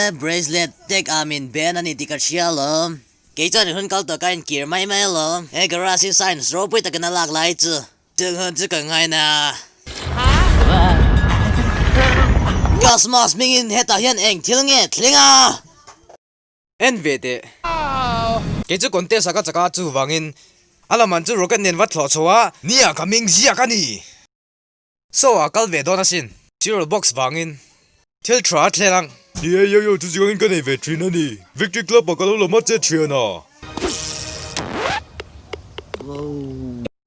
Ale bracelet tech ah min ben a ni tih ka hria alawm. Kei chuan hun kal tawh ka inkir mai mai alawm. He garage hi science ropui takin a lak lai chu. Chung hun chu ka ngaina. Cosmos hmingin hetah hian eng thil nge thleng a? En ve teh. Kei chu contest ah ka chak a, chuvangin a lamah chu rocket nen va thlawh chho a. Nia, ka hming ziak a ni. Saw ah kal ve dawn asin. Cereal box vangin thil tha a thlen ang. Ni e, yo-yo chu zingangin ka nei ve thin a ni. Victory Club ah ka lo la che thian a.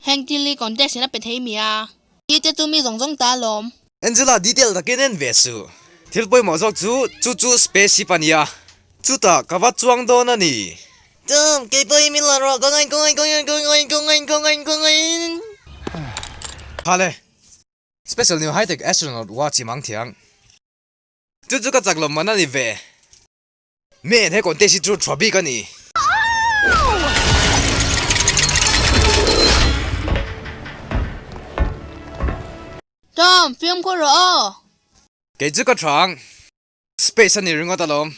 Heng thil hi contest in a pe thei mi a. Ti te chu mi zawng zawng ta alawm. Angela detail takin en ve suh. Thil pawimawh zawk chu chu chu spaceship a nia. Chutah ka va chuang dawn a ni. Tum, kei pawh hi min la rawh, ka ngain, ka ngain, ka ngain, ka ngain, ka ngain, ka ngain, ka ngain. Hale, Special New High Tech Astronaut Watch i mang thiang. Chu chu ka chak lo man a ni ve. Man, he contest hi chu tha bik a ni. Tom, fimkhur rawh aw. Kei chu ka tha ang. Space a ni ringawt alawm.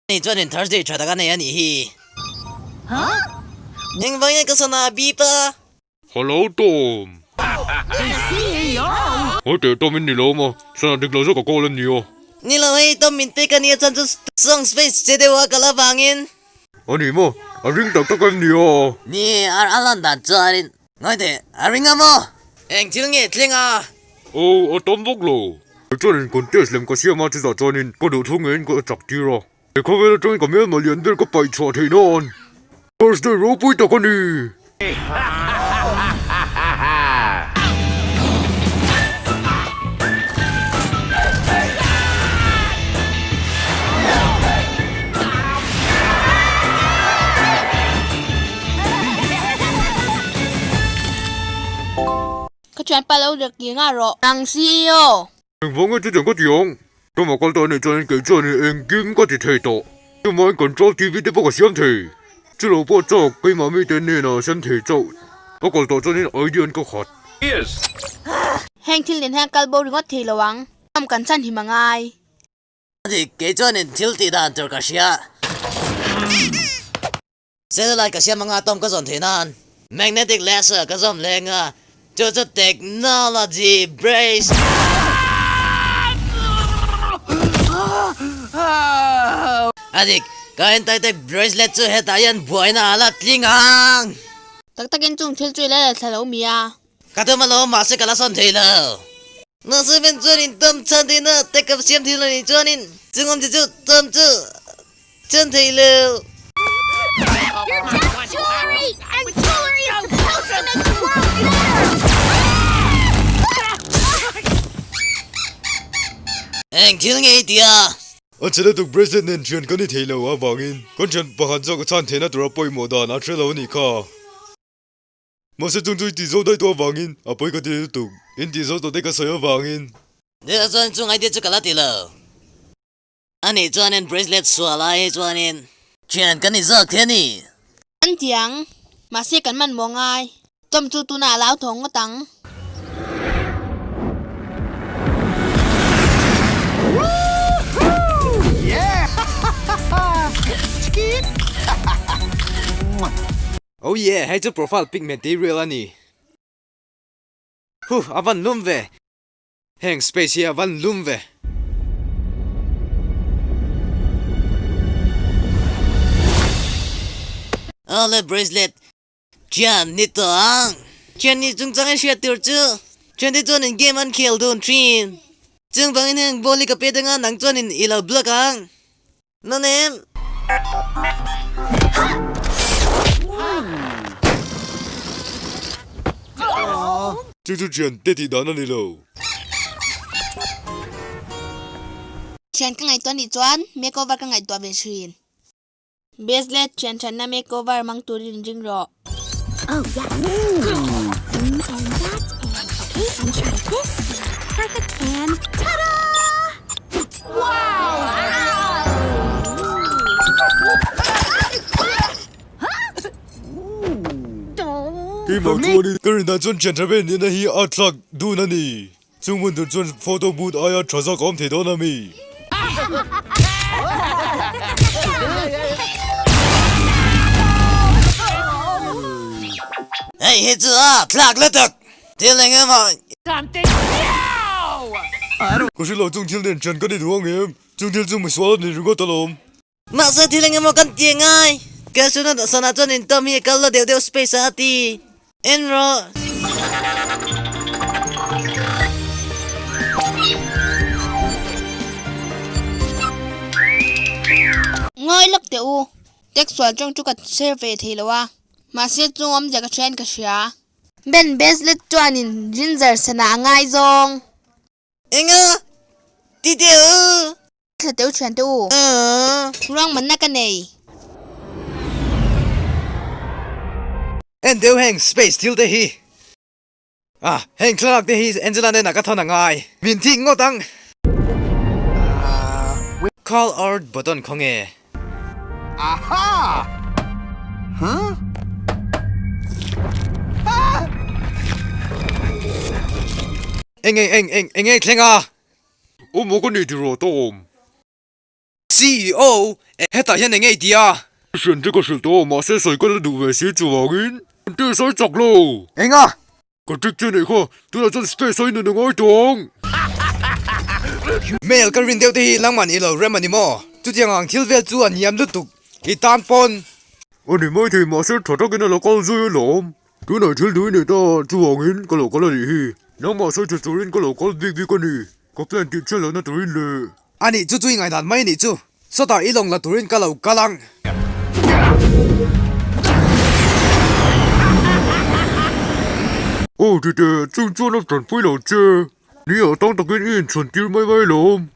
Ni chuanin Thursday tha tak a nei a nih hi. Engvangin ka sana a bip a? Hello Tom. Hawi teh Tom in ni lo maw? Sana dik lo zawk a call a nia. Ni lo hei Tom min pek a nia chuan chu song space che deuh a ka la vangin. A ni maw? A ring tak tak em nia? Ni, a a lan dan chuanin. Ngawi teh, a ring a maw? Eng thil nge thleng a? Aw, a tam vak lo. Chuanin contest lem ka siam a, chutah chuanin ka duh thu ngeiin ka chak tir a. He khawvel atangin ka hmelma lian ber ka paih chhuah theih nan Thursday ropui tak a ni. Ka thianpa lo rik ngei nga rawh. Nang CEO. Engvang nge chutiang ka ti ang? Tuma kal ta anih chuanin kei chuanin engkim ka ti thei tawh. Tumahin control TV te pawh ka siam thei. Chulo pawh chawk keimah mite hnenah siam thei chauh. Ka kal tawh chuanin idea an ka khat. Heng thil nen hian kal bo ringawt thei lo ang. Ram kan chhan him a ngai. Dik, kei chuanin thil tih dan tur ka hria. Satellite ka siam anga atom ka zawn theih nan magnetic laser ka zawm leng a, chu chu technology brace. A dik, ka anti-tech bracelet chu hetah hian buaina a la tling ang. Tak takin chung thil chu i la la thla lo mi a. Ka tum alawm mahse ka la sawn thei lo. Mahse men chuanin tom chhan theihna te ka siam thei lo nih chuanin chung awm chi chu tom chu chhan thei lo. Eng thil nge i ti a? A chhela tuk bracelet nen thian kan ni thei lo avangin kan thian pakhat zawk a chhan theihna tura pawimawh dan a hre lo a nih kha. Mahse chung chu i tih zo daih tawh avangin a pawi ka ti lutuk. In tih zo tawh te ka sawi avangin. Deuh chuan chung idea chu ka la ti lo. Ani chuanin bracelet sual ai chuanin thian kan ni zawk thei a ni. An ti ang. Mahse kan hmanhmawh ngai. Tom chu tunah a lau thawng ngawt ang. Oh yeah, hei chu profile pic material a ni. Huh, a van lum ve. Heng space hi a van lum ve. Awle bracelet chian ni tawh ang. Chian ni chungchang i hriat tur chu thiante chuanin game an khel dun thin. Chung vangin heng ball hi ka pet anga nang chuanin i lo block ang. Nanem. Chu chu thian te tih dan a ni lo. Thian ka ngaihtuah nih chuan makeover ka ngaihtuah ve thin. Bracelet thian thatna makeover mang turin in ring rawh. Keimah chuanin ka rindan chuan thian tha ber nihna hi a thlak dun a ni. Chung hmun tur chuan photo booth aia tha zawk a awm thei dawn a mi? Hei hi chu a thlak lutuk thil eng emaw. Ka hre lo chung thil nen thian ka ni duh ang em? Chung thil chu misual a ni ringawt alawm. Mahse thil eng emaw kan ti ngai. Kelsuna sana chuan in Tom hi a kal lo deuh deuh space ah a ti. En rawh. Ngawi lawk teh u. Textual tawng chu ka share ve thei lo a. Mahse chung awmzia ka hriain ka hria. Ben Bezlet chuanin Ginger sana a ngaizawng. Enga? Ti teh u. Thla teu thian te u. Ruang manna ka nei. En deuh heng space thil te hi. Ah, heng thlalak te hi Angela nen ah ka thawn a ngai. Min thik ngawt ang. Call art button khaw nge? Aha! Huh? Eng eng eng eng eng nge thleng a? Awm awk a ni tiraw Tom? CEO, Hetah hian eng nge i ti a? Hrian te ka hrilh tawh a, mahse sawi ka la duh ve si chuvangin an tih sawi chak lo. Eng a? Ka trick che neih kha, tunah chuan space a inun a ngai tawh ang. Mail ka rin deuh te hi langmah ni lo rem a ni maw? Chutiang ang thil vel chu a hniam lutuk i tan pawn. A ni maithei mahse tha takin a la kal zui alawm. Tunah thil duh i nei ta chuvangin ka lo kal a nih hi. Nangmah sawi tha turin ka lo kal bik bik a ni. Ka plan tih chhiat lohna turin le. A nih chu chu i ngaihdan mai a nih chu. Sawtah i lawng la turin ka lo kal ang. Aw titeh, chung chuan a tanpui lo che. Ni ah tang takin i inchhawn tir mai mai lawm.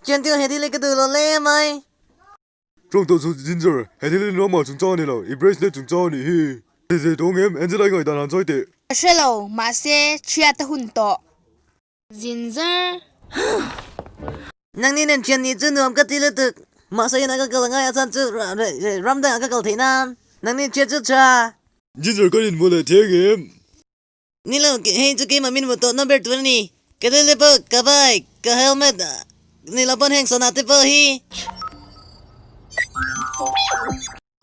Chuan thil he thil hi ka duh lo hle mai. Tawng tawh chu Ginger, he thil hi nangmah chungchang a ni lo, i bracelet chungchang a nih hi. Ti thei tawng em, Angela i ngaihdan han sawi teh. Ka hre lo, mahse chhiat a hun tawh. Ginger. Nangni nen thian nih chu nuam ka ti lutuk. Mahse inah ka kal angai a chhan chu ram dangah ka kal theih nan. Nangni thian chu tha. Ginger kan inhmu leh thei ang em? Ni lo, hei chu keimah min hmu tawh na ber tur a ni. Ka lele pawh, ka bike, ka helmet, ni lo pawn heng sana te pawh hi.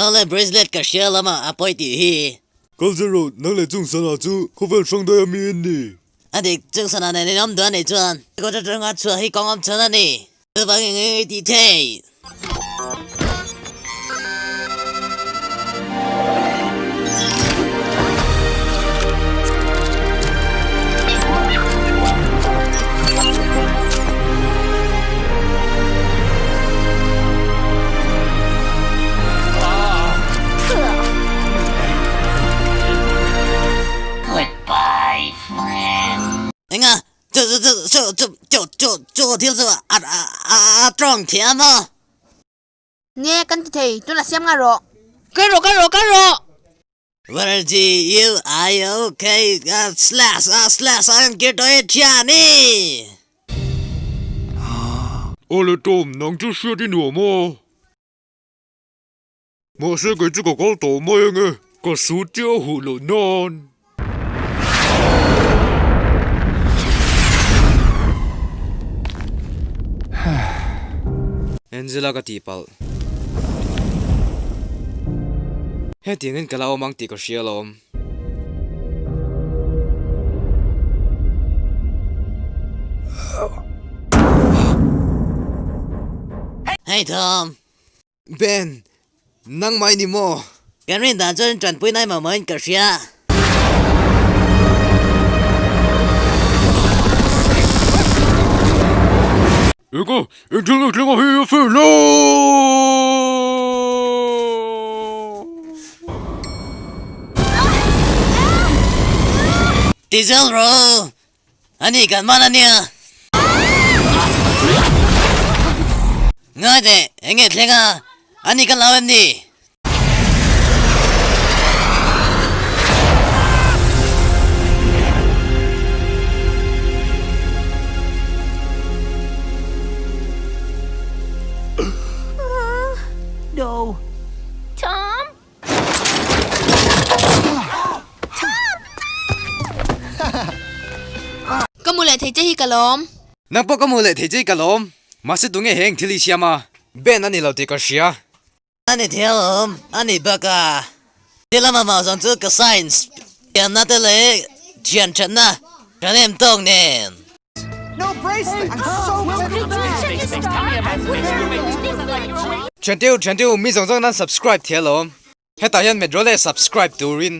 Awle bracelet ka hria lama a pawi tih hi. Kal zel rawh, nang leh chung sana chu khawvel hrang daih a mi in ni. A dik, chung sana nen in awm duh a nih chuan kawt atanga chhuah hi kawng awm chhan a ni. Chuvangin eng nge tih thei? Enga chu chu chu chu chu chu chu thil chu a a a tawng thiam a. Nge kan ti thei tunah siam nga rawh. Kal rawh kal rawh kal rawh. Where G U I O K slash a slash a kan kir tawh e thiani. Awle Tom, nang chu hriat i nuam a. Mahse kei chu ka kal tawh mai ange, ka su chiah a huh loh nan. Angela ka tihpalh. Hetiangin ka la awm ang tih ka hria alawm. Hey Tom! Ben, nangmah i ni maw? Kan rin dan chuan tanpui nai mah mah in ka hria. Eka, engthil nge thleng a hi a fair lo! Ti zel rawh! Ani kan man ania! Ngai teh, enge thleng a? Ani kan lau em ni? hi ka lawm. Nang pawh ka hmu leh thei che i ka lawm. Mahse tunge heng thil i siam a? Ben a ni lo tih ka hria. A ni thei alawm, a ni bak a. Ti lama mau zawng chu ka science pianna te leh thian thatna kan em tawk nen. Thianteu, thianteu, mi zawng zawng nan subscribe thei alawm. Hetah hian Medrole subscribe turin.